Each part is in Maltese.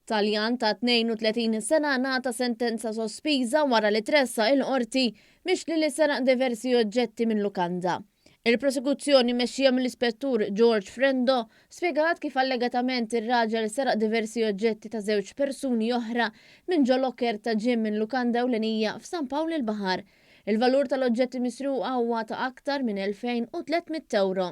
Taljan ta' 32 sena ngħata sentenza sospiża wara li tressaq il-Qorti mixli li seraq diversi oġġetti minn lukanda. Il-prosekuzzjoni mmexxija mill-Ispettur George Frendo spjegat kif allegatament ir-raġel seraq diversi oġġetti ta' żewġ persuni oħra minn ġo locker ta' gym minn lukanda ewlenija f'San Pawl il-Baħar. Il-valur tal-oġġetti misruqa huwa ta' aktar minn 2,300 ewro.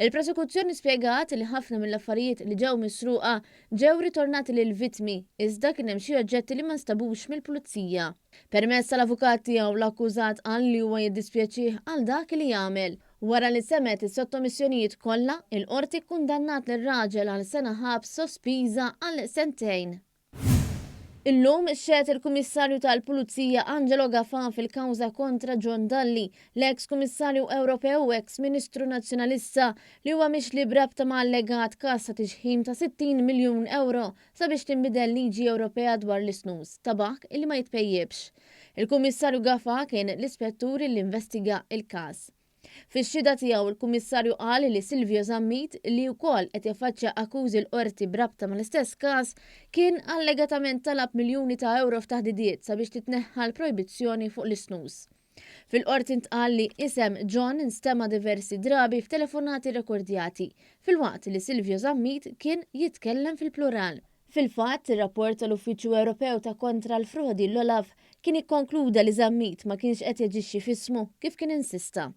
Il-prosekuzzjoni spjegat li ħafna mill-affarijiet li ġew misruqa ġew ritornati lill-vittmi, iżda kien hemm xi oġġetti li ma nstabux mill-pulizija. Permezz tal-avukat tiegħu l-akkużat qal li huwa jiddispjaċih għal dak li għamel. Wara li semgħet is-sottomissjonijiet kollha, il-Qorti kkundannat lir-raġel għal sena ħabs sospiża għal sentejn. Illum xehed il-Kummissarju tal-Pulizija Angelo Gafà fil-kawża kontra John Dalli, l-eks Kummissarju Ewropew u eks Ministru Nazzjonalista li huwa mixli b'rabta ma' allegat każ ta' tixħim ta' 60 miljun ewro sabiex tinbidel liġi Ewropea dwar l-isnus, tabakk li ma jitpejjipx. Il-Kummissarju Gafà kien l-ispettur li investiga l-każ. Fix-xhieda tiegħu il-Kummissarju qal li Silvio Zammit, li wkoll qed jaffaċċja akkużi l-Qorti b'rabta mal-istess każ, kien allegatament talab miljuni ta' ewro f'taħdidiet sabiex titneħħa l-projbizzjoni fuq l-isnus. Fil-Qorti ntqal li isem John instema' diversi drabi f'telefonati rrekordjati, filwaqt li Silvio Zammit kien jitkellem fil-plural. Fil-fatt, ir-rapport tal-Uffiċċju Ewropew ta' Kontra l-Frodi, l-OLAF, kien ikkonkluda li Zammit ma kienx qed jaġixxi f'ismu kif kien insista.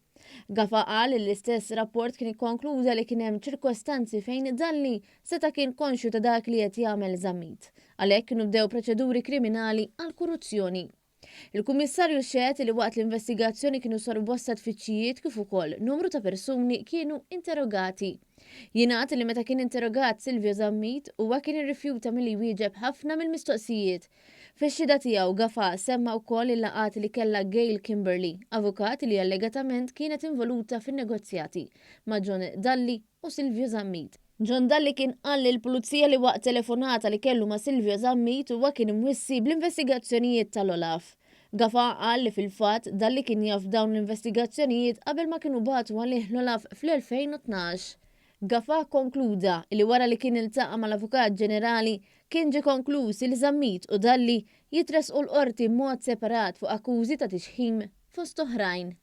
Gafa qal li l-istess rapport kien ikkonkluda li kien hemm ċirkostanzi fejn Dalli seta' kien konxju ta' dak li qed jagħmel Zammit. Għalhekk kienu bdew proċeduri kriminali għal korruzzjoni. Il-Kummissarju xehed li waqt l-investigazzjoni kienu saru bosta tfittxijiet kif ukoll numru ta' persuni kienu interrogati. Jingħad li meta kien interrogat Silvio Zammit huwa kien irrifjuta milli jwieġeb ħafna mill-mistoqsijiet. Fix-xhieda tiegħu Gafà semma wkoll il-laqgħat li kellha Gail Kimberley, avukat li allegatament kienet involuta fin-negozjati ma' John Dalli u Silvio Zammit. John Dalli kien qal lill-Pulizija li waqt telefonata li kellu ma' Silvio Zammit huwa kien imwissi bl-investigazzjonijiet tal-OLAF. Gafà qal li fil-fatt Dalli kien jaf b'dawn l-investigazzjonijiet qabel ma kienu bagħtu għalih l-OLAF fl-2012. Gafà kkonkluda li wara li kien iltaqa' mal-Avukat Ġenerali kien ġie konkluż li Zammit u Dalli jitressqu l-Qorti b'mod separat fuq akkużi ta' tixħim fost oħrajn.